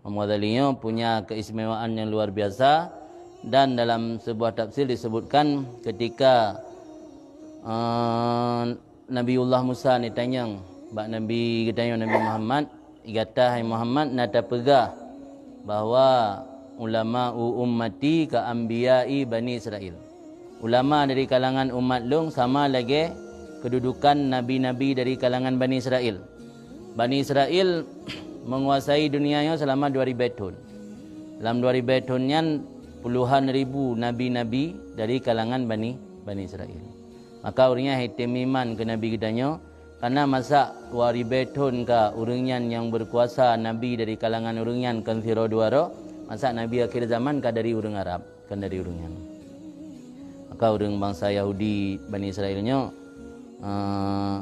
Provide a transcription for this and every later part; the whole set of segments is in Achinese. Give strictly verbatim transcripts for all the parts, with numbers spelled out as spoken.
Imam Ghazali nyoe punya keistimewaan yang luar biasa, dan dalam sebuah tafsir disebutkan ketika, eh, Nabiullah Musa neutanyong bak Nabi geutanyoe Nabi Muhammad, "Gata hai Muhammad na tapeugah bahwa ulama'u ummati ka anbiya'i Bani Israel." Ulama dari kalangan umat lôn sama lagée kedudukan nabi-nabi dari kalangan Bani Israel. Bani Israel menguasai dunia nyoe selama dua ribu thon. Dalam dua ribu thon nyan puluhan ribu nabi-nabi dari kalangan Bani Bani Israel. Maka ureuëng nyan hate meuiman keu nabi geutanyoe, karena masa dua ribu thon ka ureuëng nyan nyang berkuasa nabi dari kalangan ureuëng nyan kon sidroe dua droe, masa nabi akhir zaman ka dari ureuëng Arab. Kan dari ureuëng nyan. Maka ureuëng bansa Yahudi Bani Israel nyoe, eh,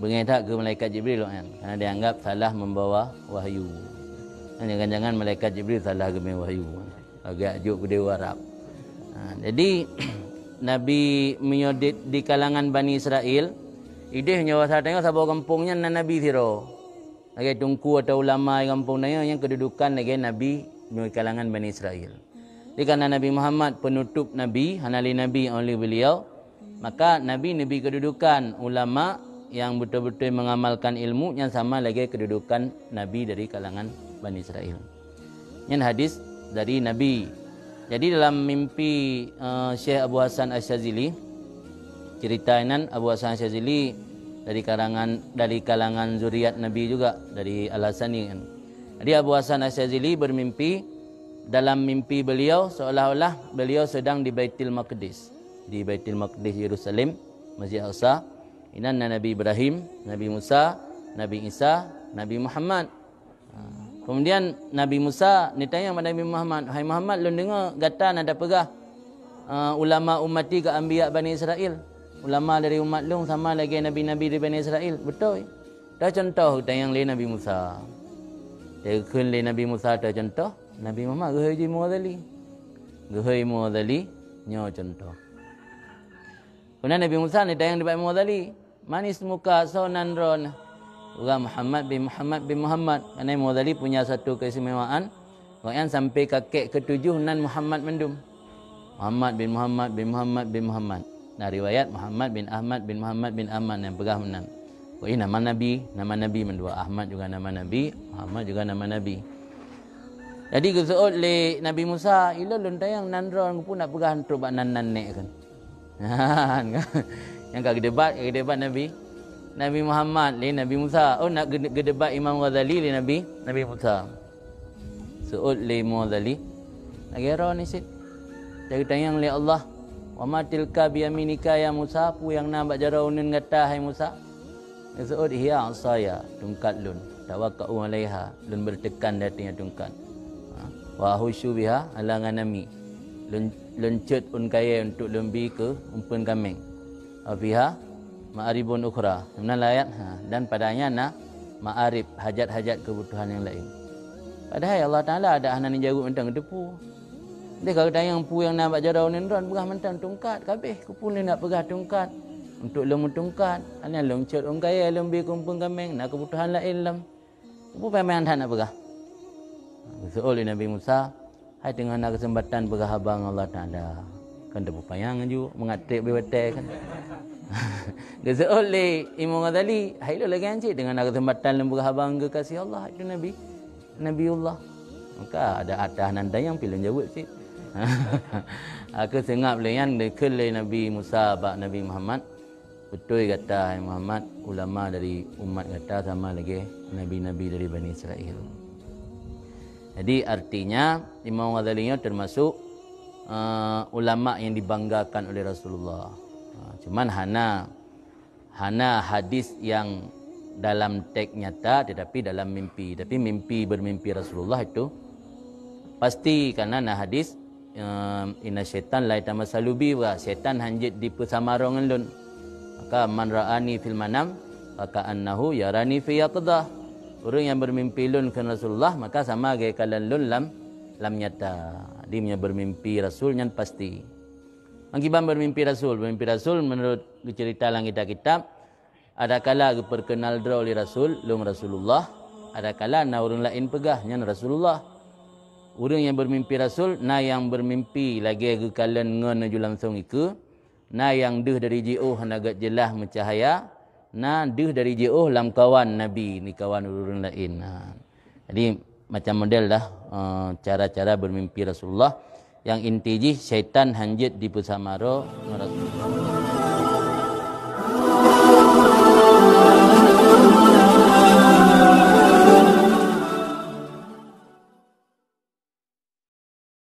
beungéh that keu malaikat Jibril awak nyan, karena dianggap salah membawa wahyu. Kan jangan-jangan malaikat Jibril salah geumé wahyu. Agak jok geude Arab. Ha, jadi Nabi meunyoe di, di kalangan Bani Israel, ideh nyoe satanyoe saboh gampông nyan na nabi sidroe. Lagée teungku atau ulama di gampông tanyoe nyang kedudukan lagée nabi di kalangan Bani Israel. Di kareuna Nabi Muhammad penutup nabi, hana lé nabi oleh beliau, maka nabi neubri kedudukan ulama yang beutôi-beutôi mengamalkan ilmu nyang sama lagée kedudukan nabi dari kalangan Bani Israel. Nyan hadis dari Nabi. Jadi dalam mimpi, eh, Syekh Abu Hasan Asy-Syazili, cerita inan Abu Hasan Asy-Syazili dari karangan, dari kalangan zuriat Nabi juga, dari Al-Hasani kan. Jadi Abu Hasan Asy-Syazili bermimpi, dalam mimpi beliau seolah-olah beliau sedang di Baitul Maqdis. Di Baitul Maqdis Yerusalem, Masjid Aqsa. Inan na Nabi Ibrahim, Nabi Musa, Nabi Isa, Nabi Muhammad. Ha, kemudian Nabi Musa neutanyong bak Nabi Muhammad, "Hai Muhammad, lôn deungoe gata na tapeugah, eh, ulama ummati ka anbiya Bani Israel. Ulama dari umat lôn sama lagée nabi-nabi dari Bani Israel. Beutôi?" Teucontoh geutanyong lé Nabi Musa. Geukheun lé Nabi Musa teucontoh, Nabi Muhammad geuhôi Imam Ghazali. Geuhôi Imam Ghazali, nyoe contoh. Kemudian Nabi Musa neutanyong nibak Imam Ghazali, "Man ismuka, soe nan droeneuh?" "Uga Muhammad bin Muhammad bin Muhammad." Karena Imam Ghazali punya satu keistimewaan, gobnyan sampai kakek ketujuh nan Muhammad mandum. Muhammad bin Muhammad bin Muhammad bin Muhammad. Nah, riwayat Muhammad bin Ahmad bin Muhammad bin Ahmad nyang peugah meunan. Wah, nama nabi, nama nabi mandua. Ahmad juga nama nabi, Muhammad juga nama nabi. Jadi geuseuôt lé Nabi Musa, "Ilôn lôn tanyong nan droeneuh, keupeue nak peugah trok bak nan-nan nek kan?" Nyan, nyang ka geudebat, ka geudebat Nabi, Nabi Muhammad lé Nabi Musa. Oh, nak geude-, geudebat Imam Ghazali lé Nabi, Nabi Musa. Seuôt lé Imam Ghazali, lagée droeneuh cit. Geutanyong lé Allah, "Wa ma tilka biyaminika ya Musa?" Peue nyang na bak jaroe uneuen gata, hai Musa? Geuseuôt, "Hiya asaya, tungkat lôn, tawakkau alaiha, lôn beuteukan di ateueh tungkat. Ha, wa ahusyu biha ala ghanami, lôn, lôn cot ôn kayée untuk lôn bi keu umpeuen kaméng. Wa fiha ma'aribun ukhra." Meunan ayat, ha, dan padanya na ma'arib, hajat-hajat keubutuhan nyang laén. Padahai Allah Taala adak hana neujaweueb mantong geuteupeue. Deh ka geutanyong peue nyang na bak jaroe uneuen droen, peugah mantong tungkat, kabeh. Keupeue lôn nak peugah tungkat? Untuk lôn meutungkat, hana lôn cot ôn kayée lôn bi keu umpeuen kaméng, na keubutuhan laén lom. Keupeue payah that nak peugah? Geuseuôt lé Nabi Musa, hai teungoh na keuseumpatan peugah haba ngon Allah Taala. Kan teupeu panyang ju, mangat treb beu watée kan. Geuseuôt lé Imam Ghazali, hai lôn lagée nyan cit, teungoh na keuseumpatan lôn peugah haba ngon geukasih Allah, itu Nabi. Nabiullah. Maka ada atah nan tanyong pih lôn jaweueb cit. Aku seungab lé nyan dikheun lé Nabi Musa bak Nabi Muhammad, "Beutôi gata, hai Muhammad, ulama dari umat gata sama lagée nabi-nabi dari Bani Israel." Jadi artinya Imam Ghazali nyoe termasuk, eh, ulama yang dibanggakan oleh Rasulullah. Ha, cuman hana hana hadis yang dalam teks nyata tetapi dalam mimpi. Tapi mimpi, bermimpi Rasulullah itu pasti, karena na hadis, em, "Inna syaitan la yatamatsalu bi," wa, "Syaitan hanjeuet dipeusamaroe ngon lôn." Maka, "Man ra'ani fil manam, fa ka'annahu yarani fi yaqzah." Ureuëng yang bermimpi lôn kheun Rasulullah, maka sama geukalon lôn lam, lam nyata. Jadi, meunyoe bermimpi Rasul nyan pasti. Mangkiban bermimpi Rasul. Bermimpi Rasul menurut geucerita lam kitab-kitab, adakala geupeurkeunal droe lé Rasul, lôn Rasulullah, Adakala na ureuëng laén peugah nyan Rasulullah. Ureuëng nyang beumimpi Rasul, na nyang beumimpi lagée geukalon ngon neuju langsong ikeue, na nyang deuh dari jiôh hana gét jeulaih meucahya, na deuh dari jiôh lam kawan Nabi, nikawan ureuëng laén. Ha. Jadi macam model dah, eh, cara-cara beumimpi Rasulullah. Nyang inti jih syaitan hanjeuet dipeusamaro ngon Rasulullah.